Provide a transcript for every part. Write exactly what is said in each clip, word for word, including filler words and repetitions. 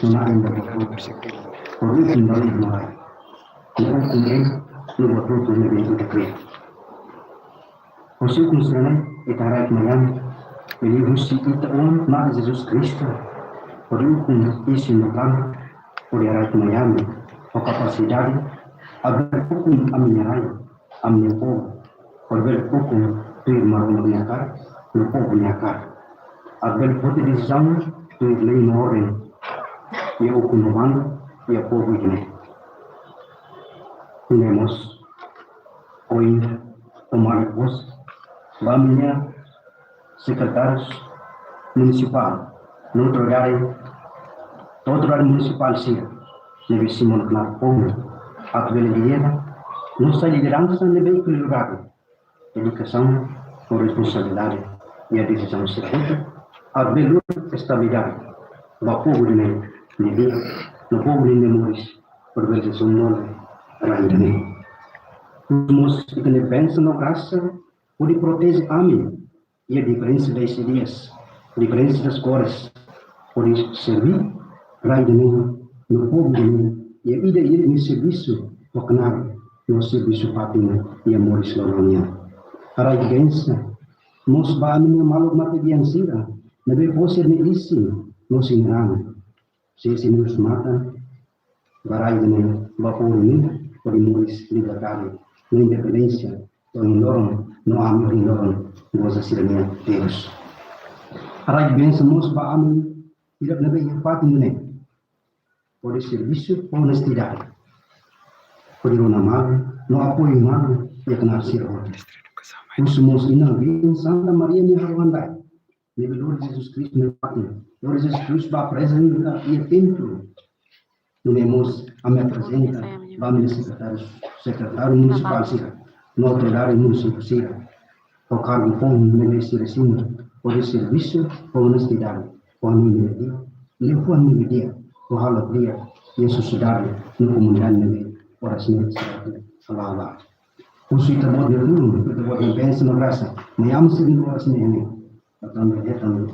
no na'in ba buat hotu, hodi ukun ba rai no rai. No ukun ne'e, no buat hotu ne'ebé ita kria. Husi ukun sira-ne'e, ita haraik mai ami, liuhusi ita-nia Na'i Jesus Kristu, hodi ukun isin no planu, hodi haraik mai ami ho kapasidade, atu bele ukun ami-nia rai, ami-nia povu, hodi bele ukun tuir Maromak nia hakarak, no povu nia hakarak. Atu bele foti desizaun tuir lei no orden, iha ukun no bandu, iha povu ida-ne'e. Nune'e mós, ohin tomada pose ba ami-nia sekretáriu munisipál, no autoridade, autoridade munisipál sira, ne'ebé simu ona knaar povu, atu bele lidera no sai lideransa ne'ebé ekwilibradu, dedikasaun ho responsabilidade iha desizaun sira hotu, atu bele lori estabilidade ba povu ida-ne'e nia vida, no povu ida-ne'e nia moris, hodi bele dezenvolve rai ida-ne'e. Mós ita-nia bensaun no grasa hodi proteje ami iha diferensa das ideias, diferensa das cores, hodi serví rai ida-ne'e no povu ida-ne'e iha ida-idak nia servisu ho knaar no servisu fatin iha moris loron nian. Haraik bensaun mós ba ami-nia maluk matebian sira ne'ebé fó sira-nia isin no sira-nia raan, sira-nia isin no sira-nia raan, ba rai ida-ne'e, ba povu ida-ne'e, hodi moris liberdade no independénsia, to'o ohin loron, no ami ohin loron goza sira-nia terus. Haraik bensaun mós ba ami sira ne'ebé iha fatin ida-ne'e, hodi servisu ho onestidade, hodi rona malu no apoiu malu iha knaar sira hotu. Husu mós Inan Virjen Santa Maria nia haruan rai, ne'ebé lori Jesus Kristu nia fatin, lori Jesus Kristu ba aprezenta iha templu. Nune'e mós ami aprezenta ba ami-nia sekretáriu, sekretáriu munisipál sira, no autoridade munisipál sira, ho kargu foun ne'ebé sira simu, hodi servisu ho onestidade, ho hanoin ne'ebé di'ak, liafuan ne'ebé di'ak, hodi halo di'ak iha sosiedade no komunidade ne'ebé oras ne'e sira atu hala'o ba. Husu Ita-Boot nia tulun, Ita-Boot nia bensaun no grasa mai ami sira oras ne'e, atu ami hetan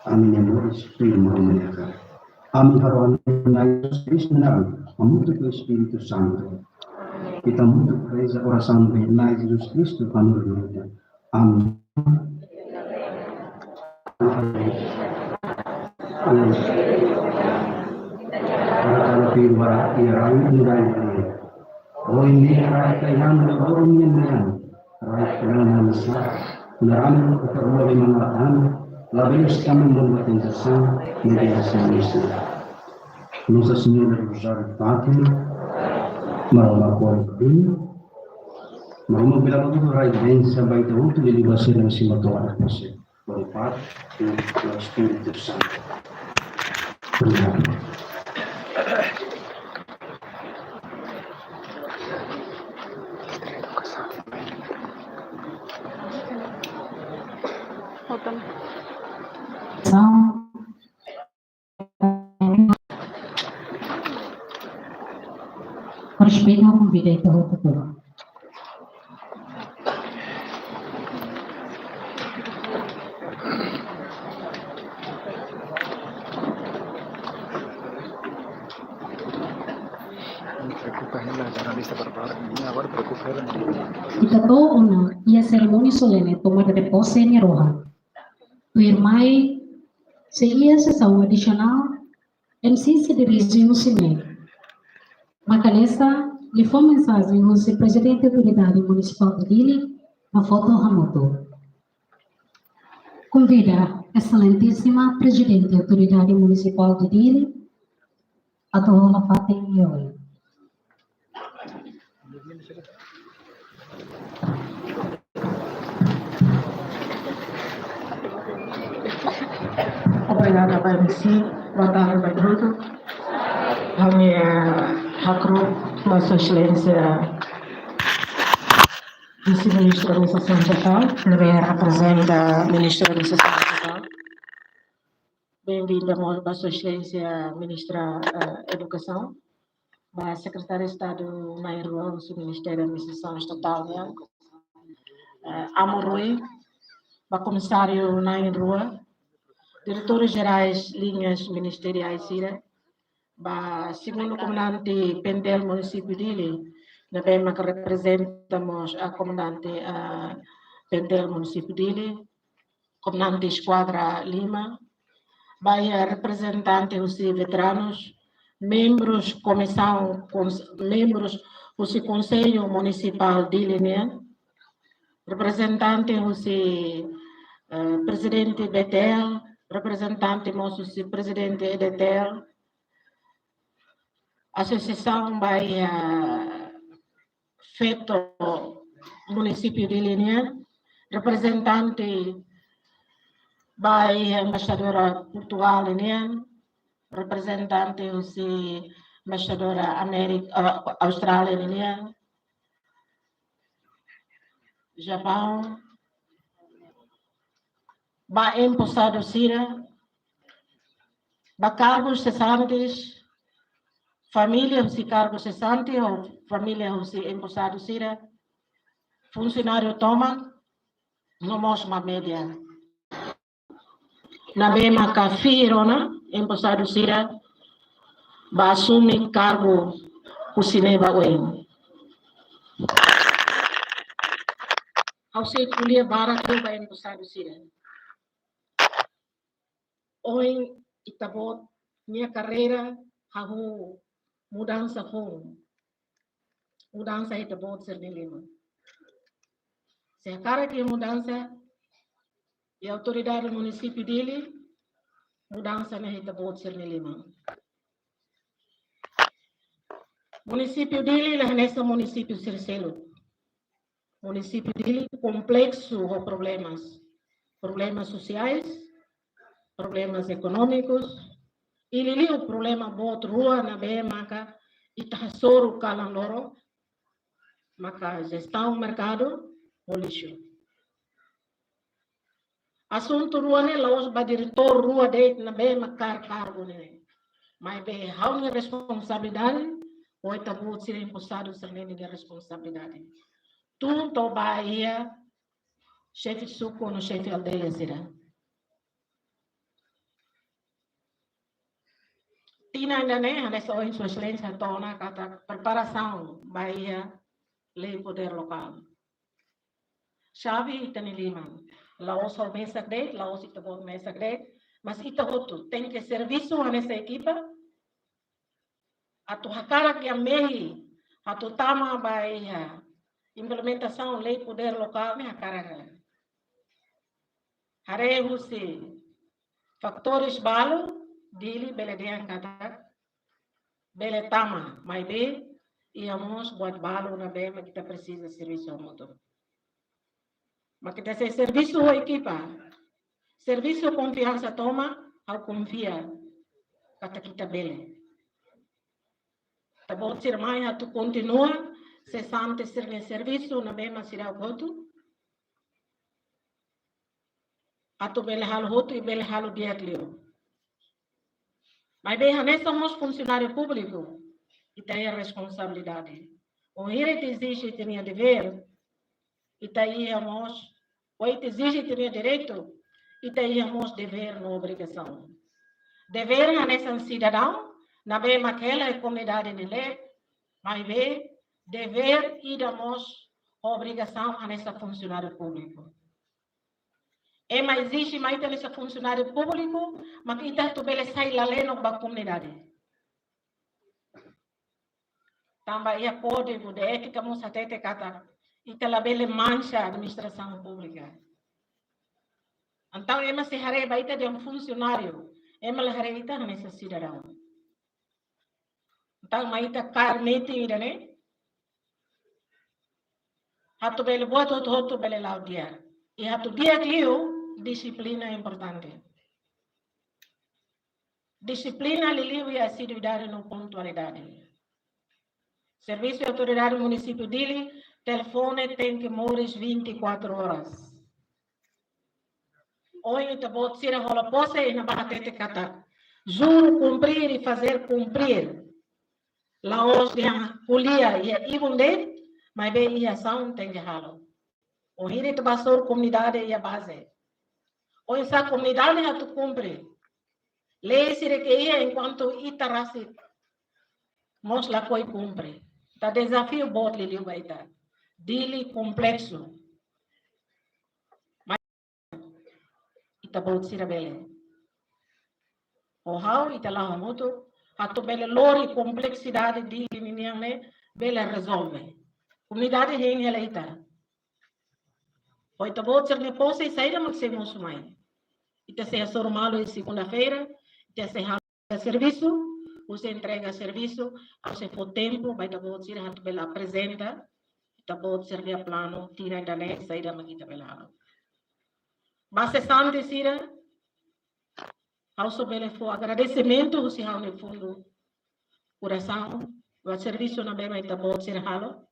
ami-nia moris tuir Maromak nia hakarak. Ami harohan Na'i Jesus Kristu nia naran, hamutuk ho Espíritu Santu. Ita hamutuk reza orasaun ba Na'i Jesus Kristu, hanorin ita. Amen. Amen. Para kala pir bara iha rai no rai. Ohin ne'e rai kaihan no loron nian nian. Rai kaihan no sa. Narame no kota rua be mangahan. Labele sira monu ba tentasaun, maibé hasai Maromak. Nossa Senhora do Rosário de Fátima, Maromak kole kudin, Maromak bele hato'o rai bensaun ba ita hotu, liuliu ba sira ne'ebé simu to'o agora pose. Glória ao Pai, Filho e ao Espírito Santo. Obrigadu. São Respeita ho konvida ita hotu-hotu. Preokupa hela jornalista barbarak, ini awal preokupa hela. Ita to'o ona iha serimónia solene tomada de pose nia rohan. Tuirmai sei iha sesaun adisionál, M C sei dirije husi MEC. Mak hanesan liafuan mensajen husi Prezidente Autoridade Munisipál de Dili, no foto hamutuk. Konvida Exelentísima Prezidente Autoridade Munisipál de Dili atu hola fatin iha oin. Obrigada, Bainsi. Boa tarde, Bainsi. Ami, eh, hakru'uk ba Sua Exelénsia Vise-Ministru Administrasaun Estatal, ne'ebé reprezenta Ministru Administrasaun Estatal. Benvinda mós ba Sua Exelénsia Ministra, eh, Edukasaun, ba Sekretáriu Estadu na'in rua husi Ministériu Administrasaun Estatal nian, eh, Amu Rui, ba Komisáriu na'in rua, Diretores Jerais liñas ministeriais sira, ba segundu komandante PNTL munisípiu Dili, ne'ebé maka reprezenta mós komandante, ah, PNTL munisípiu Dili, komandante Eskuadra Lima, ba iha reprezentante husi veteranus, membrus komisaun, kons-, membrus husi Konsellu Munisipál Dili nian, reprezentante husi, eh, prezidente BTL, reprezentante mós husi prezidente EDTL, asosiasaun ba iha, eh, feto munisípiu Dili nian, reprezentante ba iha embaixadora Portugál nian, reprezentante husi embaixadora Amérika, eh, Austrália nian, Japaun, ba emposadu sira, ba kargu sesantes, família husi kargu sesante ho família husi emposadu sira, funsionáriu tomak, no mós ba média. Ne'ebé maka fiar ona emposadu sira ba asume kargu husi ne'e ba oin. Ha'u sei ko'alia barak liu ba emposadu sira. Ohin ita-boot nia karreira hahú mudansa foun. Mudansa iha ita-boot sira-nia liman. Se hakarak iha mudansa, iha autoridade munisípiu Dili, mudansa ne'e iha ita-boot sira-nia liman. Munisípiu Dili la hanesan munisípiu sira seluk. Munisípiu Dili kompleksu ho problemas. Problemas sosiais, problemas ekonómikus, i liuliu problema boot rua ne'ebé maka ita hasoru kalan loron, maka jestaun merkadu ho lixu. Asuntu rua ne'e la'ós ba diretór rua de'it ne'ebé maka kaer kargu ne'e. Maibé ha'u-nia responsabilidade, ho ita-boot sira emposadu sira-ne'e nia responsabilidade. Tun to'o ba iha xefe suku no xefe aldeia sira. Tinan ida-ne'e, hanesan ohin Sua Exelénsia hato'o ona katak preparasaun ba iha lei podér lokál. Xave ita-nia liman. La'ós ha'u mesak de'it, la'ós ita-boot mesak de'it, mas ita hotu tenke servisu hanesan ekipa, atu hakarak iha mehi, atu tama ba iha implementasaun lei podér lokál ne'e hakarak. Haree husi fatores balu, Dili bele dehan katak bele tama, maibé iha mós buat balu ne'ebé mak ita presiza servisu hamutuk. Mak ita sei servisu ho ekipa, servisu konfiansa tomak, ha'u konfia katak ita bele. Ita-boot sira mai atu kontinua sesante sira-nia servisu ne'ebé mak seidauk hotu, atu bele halo hotu i bele halo di'ak liu. Maibé hanesan mós funsionáriu públiku, ita iha responsabilidade. Wainhira ita ezije ita-nia devér, ita iha mós, wainhira ita ezije ita-nia direitu, ita iha mós devér no obrigasaun. Devér hanesan sidadaun ne'ebé mak hela iha komunidade nia leet, maibé devér ida mós, obrigasaun hanesan funsionáriu públiku. Ema ezije mai ita hanesan funsionáriu públiku, mak ita atu bele sai lalenok ba komunidade. Tanba iha kódigu de étika mós hatete katak ita labele manxa administrasaun públika. Entaun ema sei haree ba ita dehan funsionáriu, ema la haree ita hanesan sidadaun. Entaun mai ita kaer metin ida-ne'e, atu bele buat hotu-hotu bele la'o di'ak. I atu di'ak liu, dixiplina importante. Dixiplina liuliu iha asiduidade no pontualidade. Servisu Autoridade Munisípiu Dili, telefone tenke moris vinte e quatro horas. Ohin ita-boot sira hola pose i ne'ebá hatete katak: juro cumprir e fazer cumprir. La'ós dehan ko'alia iha ibun de'it, maibé iha asaun tenke halo. Wainhira ita bá hasoru komunidade iha baze, oinsá komunidade atu kumpre lei sira ke iha enkuantu ita rasik mós lakohi kumpre. Ita dezafiu boot liuliu ba ita. Dili kompleksu. Ita-boot sira bele. Ho ha'u ita la'o hamutuk, atu bele lori kompleksidade Dili ninian ne'e bele rezolve. Komunidade hein hela ita. Ho ita-boot sira-nia pose saida mak sei mosu mai. Ita sei hasoru malu iha segunda-feira, ita sei halo servisu, husi entrega servisu, ha'u sei fó tempu ba ita-boot sira atu bele aprezenta ita-boot sira-nia planu tinan ida-ne'e saida mak ita bele halo. Ba sesante sira, ha'u só bele fó agradesimentu husi ha'u-nia fundu korasaun ba servisu ne'ebé mak ita-boot sira halo.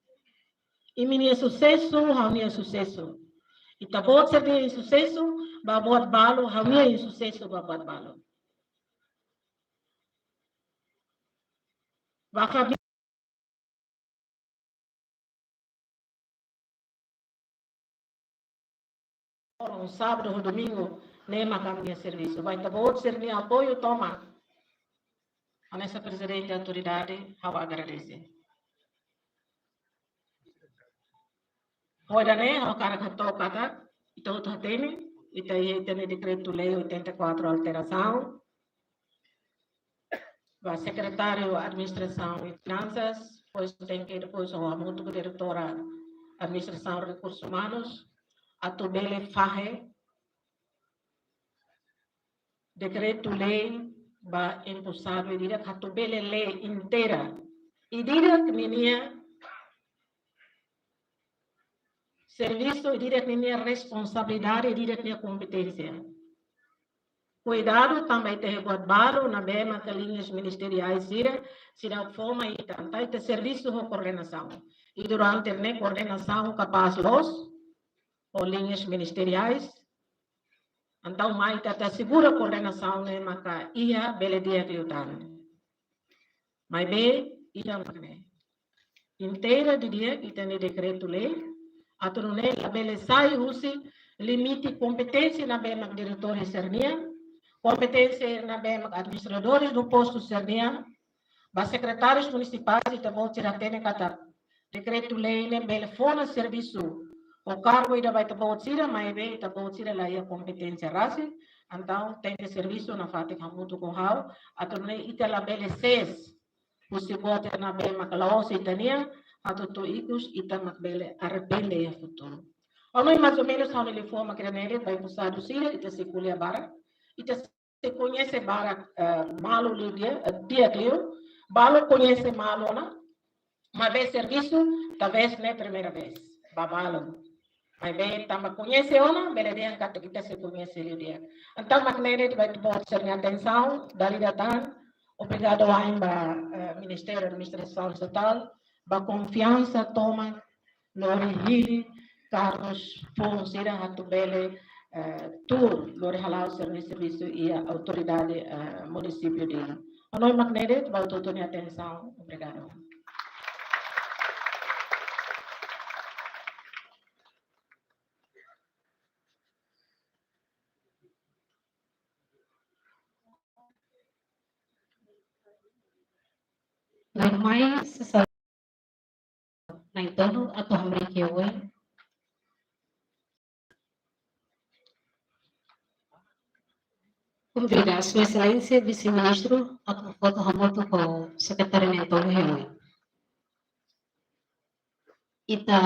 Imi-nia susesu, ha'u-nia susesu. Ita-boot sira-nia susesu ba buat balu, ha'u-nia susesu ba buat balu. Ba família, sábadu ho domingu ne'e mak ami-nia servisu. Ba ita-boot sira-nia apoiu tomak, hanesan Prezidente Autoridade, ha'u agradese. Ho ida-ne'e, ha'u hakarak hato'o katak ita hotu hatene, ita iha ita-nia Dekretu-Lei oitenta e quatro alterasaun. Ba Sekretáriu Administrasaun i Finansas, depois tenke, depois ho hamutuk ho Diretora Administrasaun Rekursus Umanus, atu bele fahe dekretu-lei ba emposadu ida-idak atu bele lee inteira. Ida-idak ninia servisu, ida-idak ninia responsabilidade, ida-idak nia kompeténsia. Kuidadu tanba ita iha buat balu ne'ebé maka liñas ministeriais sira, sira fó mai ita, entaun ita servisu ho koordenasaun. I durante ne'e koordenasaun kapás loos ho liñas ministeriais, entaun mai ita atu asegura koordenasaun ne'e maka iha, bele di'ak liután. Maibé, ida mak ne'e. Inteira didi'ak ita-nia dekretu-lei, atu nune'e labele sai husi limite kompeténsia ne'ebé mak diretór sira-nian, kompeténsia ne'ebé mak administradores do posto sira-nian, ba sekretárius munisipais, ita-boot sira hatene katak dekretu-lei ne'e bele fó ona servisu ho kargu ida ba ita-boot sira, maibé ita-boot sira la iha kompeténsia rasik, entaun tenke servisu nafatin hamutuk ho ha'u, atu nune'e ita labele sees husi buat ne'ebé mak la'ós ita-nian, atu to'o ikus ita mak bele arrepende iha futuru. Ha'u hanoin mais ou menus ha'u-nia liafuan mak ida-ne'e de'it, ba emposadu sira, ita sei ko'alia barak, ita sei koñese barak, eh, malu liu di'ak, eh, di'ak liu, balu koñese malu ona, maibé servisu, talvés ne'e primeira vez ba balu. Maibé tanba koñese ona, bele dehan katak ita sei koñese liu di'ak. Entaun mak ne'e de'it ba ita-boot sira-nia atensaun, dala ida tan, obrigadu wa'in ba, eh, Ministériu Administrasaun Estatál, ba konfiansa tomak lori hili kargus foun sira atu bele, eh, tuur lori hala'o sira-nia servisu iha autoridade, eh, munisípiu Dili. Hanoin mak ne'e de'it, ba hotu-hotu nia atensaun. Obrigadu. Nai mai sesa nai tolu atu hamriik iha oin. Konvida Sua Exelénsia Vise-Ministru atu foto hamutuk ho Sekretáriu na'in-tolu iha oin. Ita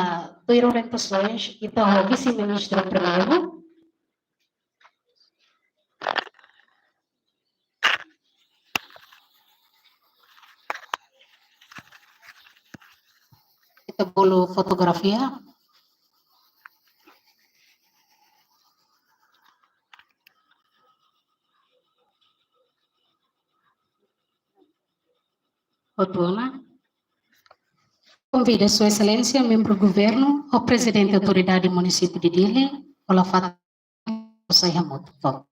tuir orientasoens, ita ho Vise-Ministru Primeiru. Ita bolu fotografia. Hotu ona. Konvida Sua Exelénsia, membru governu, ho Prezidente Autoridade Munisípiu de Dili, ho lafatan sai hamutuk.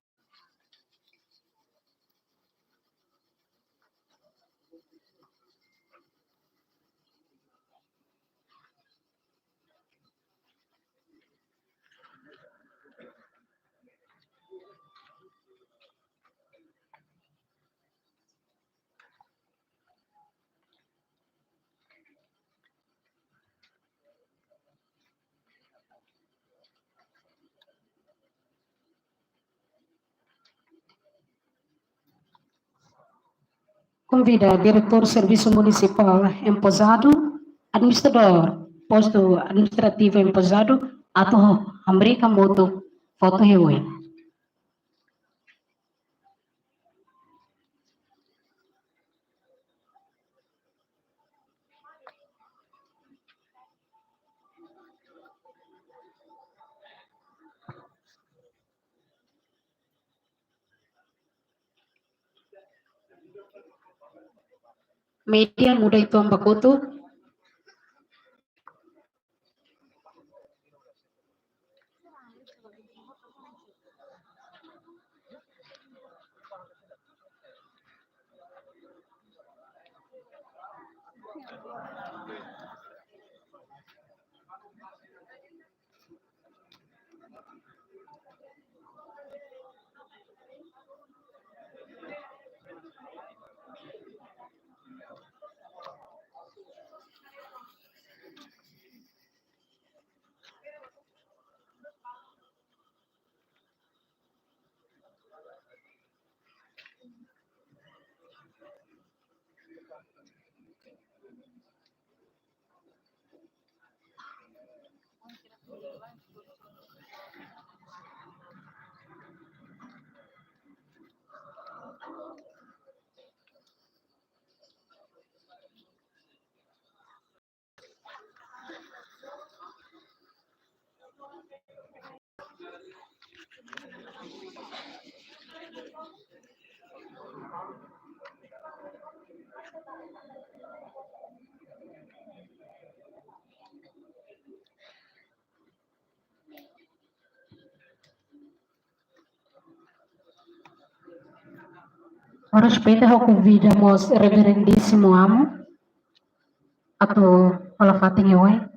Konvida Diretór Servisu Munisipál Emposadu, Administradór Postu Administrativu Emposadu, atu hamriik hamutuk foto hioi. Média, muda uitoan ba kotuk. Oras peda ho konvida mós Reverendísimu Amu atu hola fatin hioi.